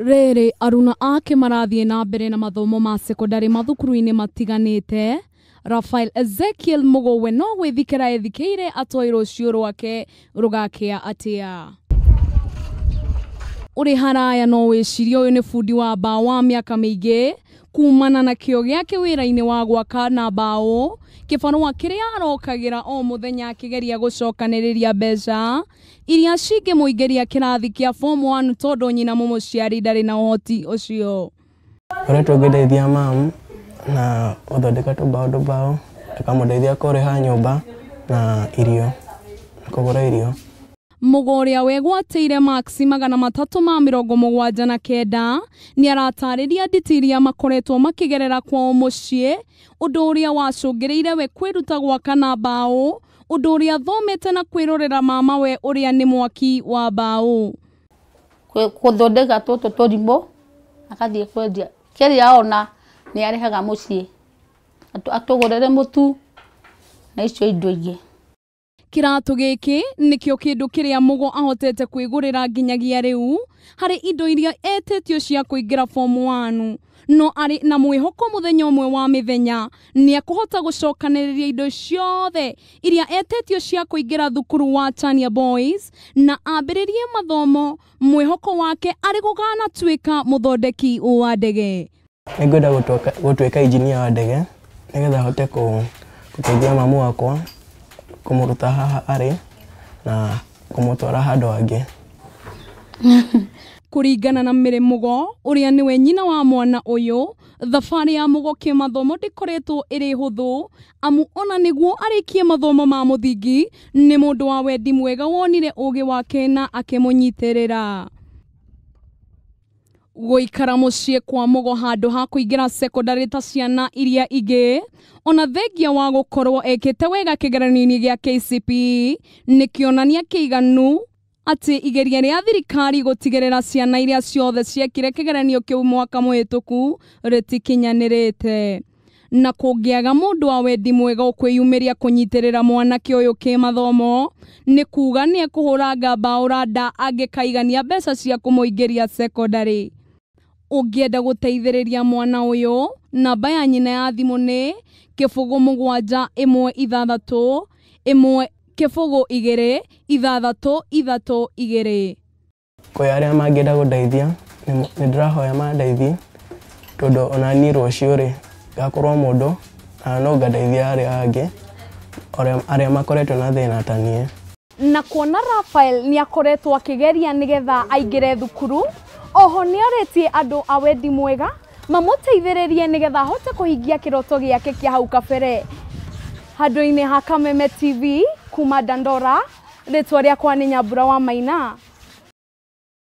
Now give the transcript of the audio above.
Rĩrĩ aruna ake marathiĩ na mbere na mathomo ma sekondarĩ mathukuru-inĩ matiganĩte. Rafael Ezekiel Mũgũwe no gwĩthikĩra ethikĩire atoĩ rũciũ rwake rũgakĩa atĩa. Ũrĩ haraya no wĩcirie ũyũ nĩ bundi wa mbaũ wa mĩaka mĩingĩ kumana na kĩo gĩake wĩra-inĩ wa gwaka na mbaũ, kĩbarũa kĩrĩa arokagĩra o mũthenya akĩgeria gũcokanĩrĩria mbeca iria cingĩmũingĩria kĩrathi kĩa form 1 tondũ nyina mũmũciari ndarĩ na ũhoti ũcio. Ũrĩa tũngĩndeithia mamu na gũthondeka tũmbaũ tũmbaũ, tũkamũteithia kũrĩha nyũmba na irio, kũgũra irio. Mũgo ũrĩa wegwatĩire maksi 379 nĩaratarĩria nditi iria makoretwo makĩgerera kwao mũciĩ, ũndũ ũrĩa wacũngĩrĩire we kwĩruta gwaka na mbaũ, ũndũ ũrĩa athomete na kwĩrorera mamawe ũrĩa nĩ mwaki wa mbaũ. Gũthondeka tũtũ tũrimũ agathiĩ kwendia kĩrĩa ona nĩ arehaga mũciĩ atũgũrĩre mũtu na icio indo ingĩ. Kĩratũ gĩkĩ nĩkĩo kĩndũ kĩrĩa Mũgo ahotete kwĩgũrĩra nginyagia rĩu harĩ indo iria etĩtio cia kũingĩra form 1, no arĩ na mwĩhoko mũthenya ũmwe wa mĩthenya nĩekũhota gũcokanĩrĩria indo ciothe iria etĩtio cia kũingĩra thukuru wa Chania Boys na ambĩrĩrie mathomo, mwĩhoko wake arĩ gũganatuĩka mũthondeki wa ndege. Nĩngwenda gũtuĩka engineer wa ndege nĩgetha hote gũteithia mamu wakwa kũmũruta haha arĩ na kũmũtwara handũ hangĩ. Kũringana na Mary Mũgo ũrĩa nĩwe nyina wa mwana ũyũ, thabarĩ ya Mũgo kĩmathomo ndĩkoretwo ĩrĩ hũthũ, amu ona nĩguo arĩkie mathomo ma mũthingi nĩ mũndũ wa wendi mwega wonire ũgĩ wake na akĩmũnyitĩrĩra. Gũikara mũciĩ kwa Mũgo handũ ha kũingĩra sekondarĩ ta ciana iria ingĩ, ona thengia wa gũkorwo ekĩte wega kĩgeranio-inĩ gĩa KCPE nĩ kĩonania kĩiganu atĩ igeria rĩa thirikari gũtigĩrĩra ciana iria ciothe ciekire kĩgeranio kĩu mwaka mũhĩtũku rĩtikinyanĩrĩte. Na kũngĩaga mũndũ wa wendi mwega ũkwĩyumĩria kũnyitĩrĩra mwanake ũyũ kĩmathomo nĩ kuga nĩekũhũranga mbaũ randa angĩkaigania mbeca cia kũmũingĩria sekondarĩ. Ũngĩenda gũteithĩrĩria mwana ũyũ, namba ya nyina ya thimũ nĩ 0 7 1 6 1 0 2 6 6 2. Kwĩ arĩa mangĩenda gũndeithia, nĩ ndĩrahoya mandeithie tondũ ona niĩ rũciũ rĩ ngakorwo mũndũ na no ngandeithia arĩa angĩ arĩa makoretwo na thĩna ta niĩ. Na kuona Rafael nĩ akoretwo akĩgeria nĩgetha aingĩre thukuru, oho nĩorĩtie andũ a wendi mwega mamũteithĩrĩrie nĩgetha ahote kũhingia kĩroto gĩake kĩa hau kabere. Handũ-inĩ ha Kameme TV kuma Dandora, rĩtwa rĩakwa nĩ Nyambura wa Maina.